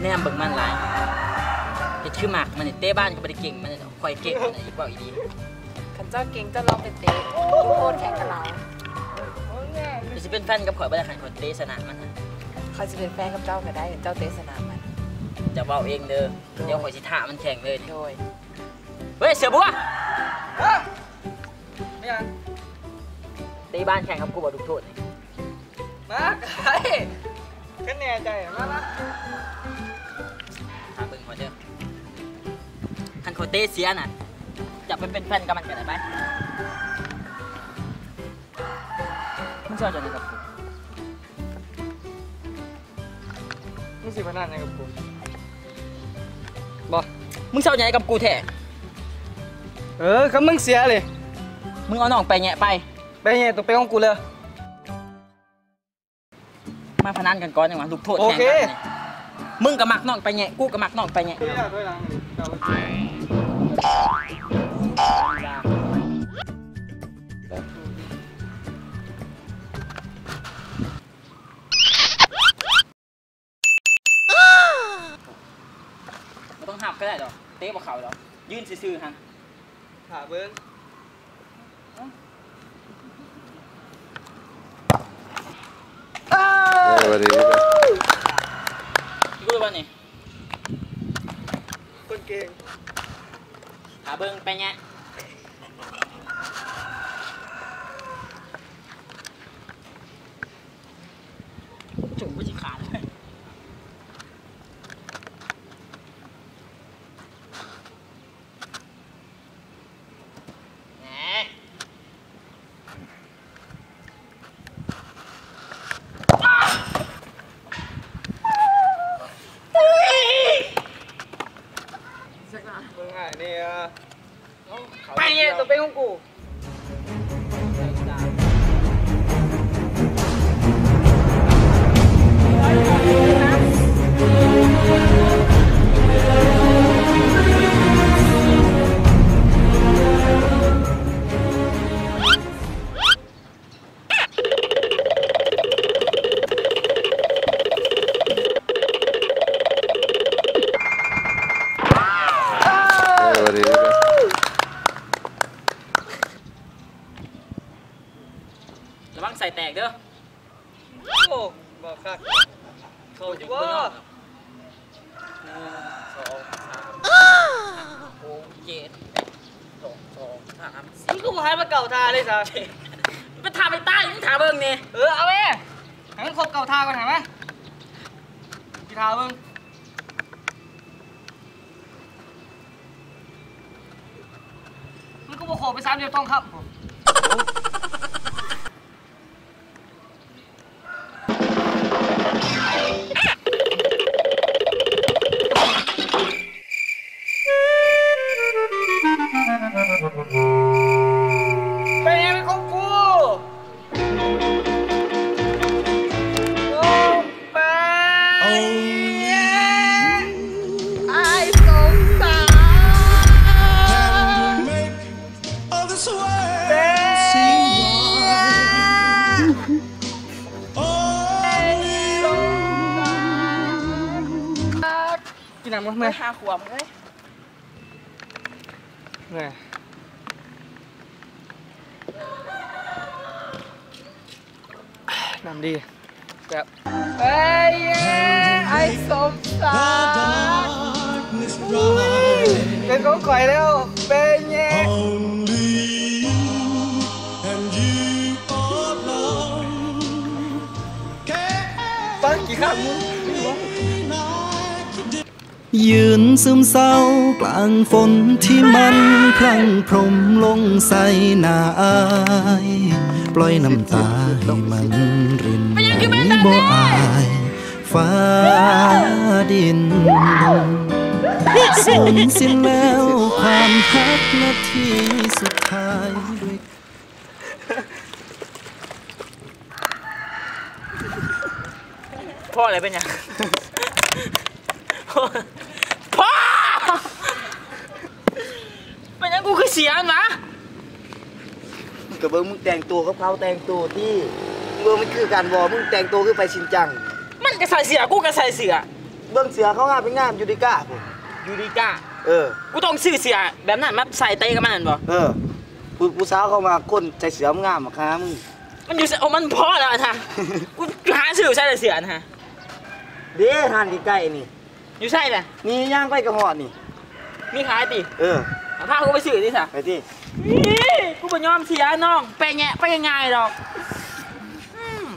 ແນມເບິ່ງມັນຫຼາຍ ເຮັດຄືມັກມັນນີ້ ເຕະບານກໍບໍ່ໄດ້ເກັ່ງມັນນີ້ດອກ ຂ້ອຍເກັ່ງມັນນີ້ ເວົ້າອີ່ຫຼີ. ຄັນເຈົ້າເກັ່ງເຈົ້າລອງໄປເຕະ ໂຄດແຂ່ງກັບລາວ. ເຈົ້າຊິເປັນແຟນກັບຂ້ອຍບໍ່ໄດ້ ຄັນຂ້ອຍເຕະຊະນະມັນນະ. ຂ້ອຍຊິເປັນແຟນກັບເຈົ້າກໍໄດ້ ຄັນເຈົ້າເຕະຊະນະມັນ. ເຈົ້າເວົ້າເອງເດີ ໂດຍ ດຽວຂ້ອຍຊິທ້າມັນແຂ່ງເລີຍນີ້. ໂດຍ. ເຮີ້ຍ ເສືອບົວ! ເອີ ເປັນຫຍັງ? ເຕະບານແຂ່ງກັບກູບໍ່ ລູກໂທດນີ້? ມາໄກ ຄັນແນ່ໃຈ ມາ ມາ ຖ້າເບິ່ງຂ້ອຍເດີ ຄັນຂ້ອຍເຕະເສຍນະ ເຈົ້າໄປເປັນແຟນກັບມັນກໍໄດ້ ໄປ. ມຶງຊິເອົາຈັ່ງໃດກັບກູ? ມຶງຊິພະນັນຫຍັງກັບກູ? ບໍ່ ມຶງຊິເອົາຫຍັງກັບກູແທ້? ເອີ ຄັນມຶງເສຍເລີຍ ມຶງເອົານ້ອງໄປແຍະໄປ. ໄປແຍະ ໂຕເປັນຂອງກູເລີຍ. ມາພະນັນກັນກ່ອນຫຍັງວະ ລູກໂທດ ໂອເຄ ແຂ່ງກັນນີ້. ມຶງກໍມັກນ້ອງໄປແຍະ ກູກໍມັກນ້ອງໄປແຍະ. ບໍ່ຕ້ອງຮັບກໍໄດ້ດອກ ເຕະບໍ່ເຂົ້າດອກ ຢືນຊື່ໆຫັ້ນ. ຖ້າເບິ່ງ ເອີ ເອີ ບາດນີ້ ກູບາດນີ້ ຄົນເກັ່ງ ຖ້າເບິ່ງໄປແຍະ. ຈຸ້ງບໍ່ຊິຂາດ. ເບິ່ງອ້າຍແດ່. ໄປແຍະ ໂຕເປັນຂອງກູ. ລະວັງໄສ້ແຕກເດີ. ໂອ້ ບໍ່ຄັກ ເຂົ້າຢູ່ບໍ່? ໜຶ່ງ ສອງ ສາມ ຫ້າ ຫົກ ເຈັດ ສອງ ສອງ ສາມ ສີ່ ມຶງຄືບໍ່ໃຫ້ມາເກົ້າທ່າເລີຍຊະ? ໄປທ່າໄປຕາຍ ມຶງຖ້າເບິ່ງນີ້. ເອີ ເອົາແມ່ ໃຫ້ມັນຄົບເກົ້າທ່າກ່ອນ ໃຫ້ມາ ຊິຖ້າເບິ່ງ. ມຶງຄືບໍ່ໂຄບໄປສາມຫຼ່ຽມທອງຄຳພຸ້ນ. ໄປຫຍັງຂອງກູ? ໂອ້ ໄປ ອ້າຍສົງສານ. ກິນນ້ຳບໍ່? ເມື່ອຍ ຫາຂວາມເລີຍ ເມື່ອຍ. ນ້ຳດີ ແຊບ. ເອີຍ ອ້າຍສົງສານ ເປັນຂອງຂ້ອຍແລ້ວ ເປັນແຍະ. ຟັງກີ້ຂ້າງມຶງ. ຢືນຊຶມເສົ້າກາງຝົນທີ່ມັນພຣັ່ງພົ່ມລົງໃສ່ໜ້າອ້າຍ, ປ່ອຍນ້ຳຕາໃຫ້ມັນລິນໄຫຼບໍ່ອາຍຟ້າດິນ, ສູນສິ້ນແລ້ວຄວາມຮັກນາທີສຸດທ້າຍດ້ວຍ ພໍແລ້ວ ເປັນຫຍັງ? ພໍ ເປັນຫຍັງ? ກູຄືເສຍຫັ້ນຫວາ? ມຶງກໍເບິ່ງມຶງແຕ່ງໂຕກັບເຂົາແຕ່ງໂຕຕິ, ມຶງເບິ່ງມັນຄືກັນບໍ່? ມຶງແຕ່ງໂຕຄືໄປຊິນຈັງ. ມັນກໍໃສ່ເສື້ອ ກູກໍໃສ່ເສື້ອ. ເບິ່ງເສື້ອເຂົາງາມເປັນງາມ ຢູ່ດີກາພຸ້ນ ຢູ່ດີກາ. ເອີ ກູຕ້ອງຊື້ເສື້ອແບບນັ້ນມາໃສ່ເຕະກັບມັນແມ່ນບໍ່? ເອີ ຜູ້ ຜູ້ສາວເຂົາມັກຄົນໃສ່ເສື້ອງາມໆ ຫາມຶງ. ມັນຢູ່ໃສ? ໂອ້ ມັນພໍແລ້ວຫັ້ນນະ ກູຫາຊື້ໃສລະເສື້ອຫັ້ນນະ? ເດ້ ຮ້ານໃກ້ໆນີ້. ຢູ່ໃສລະ? ນີ້ຍ່າງໄປກໍຮອດນີ້. ມີຂາຍຕິ? ເອີ ພາກູໄປຊື້ຕິຊະ. ໄປຕິ. ນີ້ ກູບໍ່ຍອມເສຍນ້ອງ ແປະແຍະໄປງ່າຍໆດອກ. ອືມ.